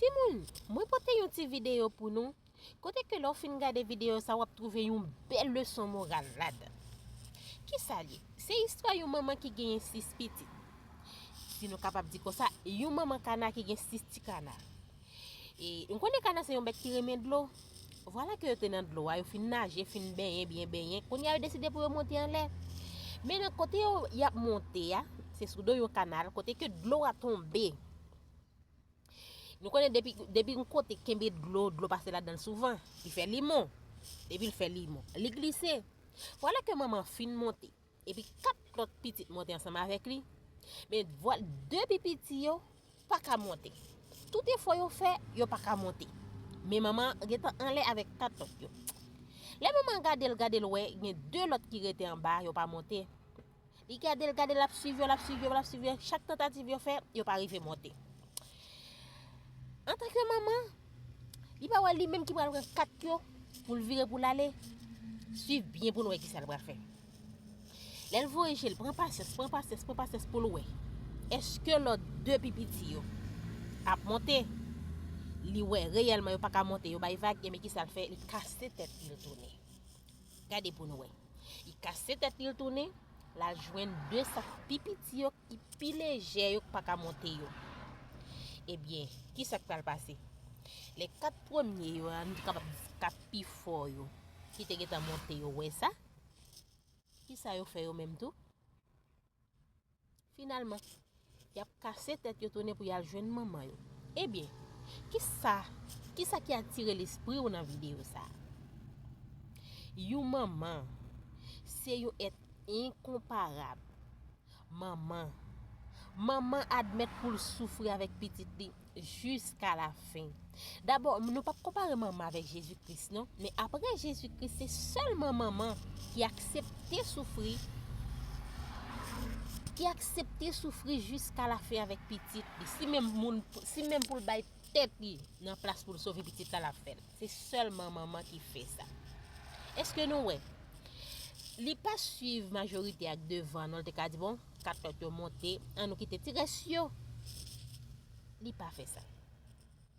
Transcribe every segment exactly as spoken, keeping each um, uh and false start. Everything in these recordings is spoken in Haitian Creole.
Timoun, mwen pote yon ti videyo pou nou, kote ke lè w fin gade videyo sa, w ap twouve yon bèl leson moral ladan. Kisa l ye? Se istwa yon manman ki genyen sis pitit. Si nou kapab di konsa, yon manman kana ki gen sis ti kana. E, nou konnen kana se yon bèt ki renmen dlo. Vwala ke yo te nan dlo a, yo fin naje, fin benyen, byen benyen. Kounye a, yo deside pou yo monte anlè. Men nan kote yo, y ap monte a, se sou do yon kanal, kote ke dlo a tonbe. Nou konnen depi, depi yon kote kenbe dlo, dlo pase ladan l souvan. Li fè limon. Depi l fè limon, li glise. Vwala ke manman fin monte. Epi kat lòt pitit monte ansanm avèk li. Men vwal de pi piti yo pa ka monte. Tout efò yo fè, yo pa ka monte. Men manman gentan anlè avèk kat lòt yo. Lè manman gade l, gade l wè, gen de lòt ki rete anba, yo pa monte. Li gade l, gade l, l ap swiv yo, l ap swiv yo, l ap swiv yo. Chak tantativ yo fè, yo pa rive monte. Antanke manman, li pa wè li menm ki pral pran kat yo pou l vire pou l ale. Swiv byen pou n wè kisa l pral fè. Lè l voye je l, pran pasyans, pran pasyans, pran pasyans pou l wè. Èske lòt de pi piti yo ap monte? Li wè reyèlman yo pa ka monte, yo bay vag, ebyen kisa l fè? Li kase tèt li, l tounen. Gade pou n wè. Li kase tèt li, l tounen, l al jwenn de sa k pi piti yo, ki pi lejè yo, k pa ka monte yo. Ebyen, kisa k pral pase? Lè kat premye yo, an, nou kapab di kat pi fò yo, ki te gentan monte yo, wè sa? Kisa yo fè yo menm tou? Finalman, y ap kase tèt yo tounen pou y al jwenn manman yo. Ebyen, kisa, kisa ki atire lespri w nan videyo sa a? Yon manman, se yon èt enkonparab. Manman, manman admèt pou l soufri avèk pitit li jiska lafen. Dabò, nou p ap konpare manman avèk Jezi Kris, non. Men apre Jezi Kris, se sèlman manman ki aksepte soufri, ki aksepte soufri jiska lafen avèk pitit li. Si menm moun, si menm pou l bay tèt li nan plas pou l sove pitit la, l ap fè l. Se sèlman manman ki fè sa. Èske nou wè? Li pa swiv majorite ak devan, non, l te ka di, bon, kat lòt yo monte, an nou kite ti rès yo. Li pa fè sa.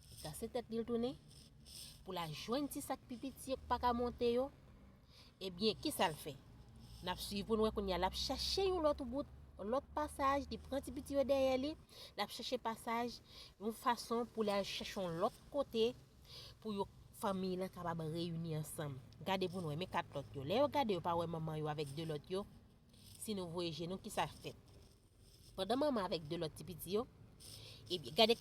Li kase tèt li, l tounen pou l al jwenn ti sa k pi piti yo k pa ka monte yo. Ebyen, kisa l fè? N ap swiv pou n wè kounye a. L ap chache yon lòt wout, yon lòt pasaj, li pran ti piti yo dèyè li, l ap chache pasaj, yon fason pou l al chache yon lòt kote pou yo, fanmi lan kapab reyini ansanm. Gade pou n wè, men kat lòt yo. Lè yo gade, yo pa wè manman yo avèk de lòt yo. Si nou voye je nou, kisa k fèt? Pandan manman avèk de lòt ti piti yo, ebyen, gade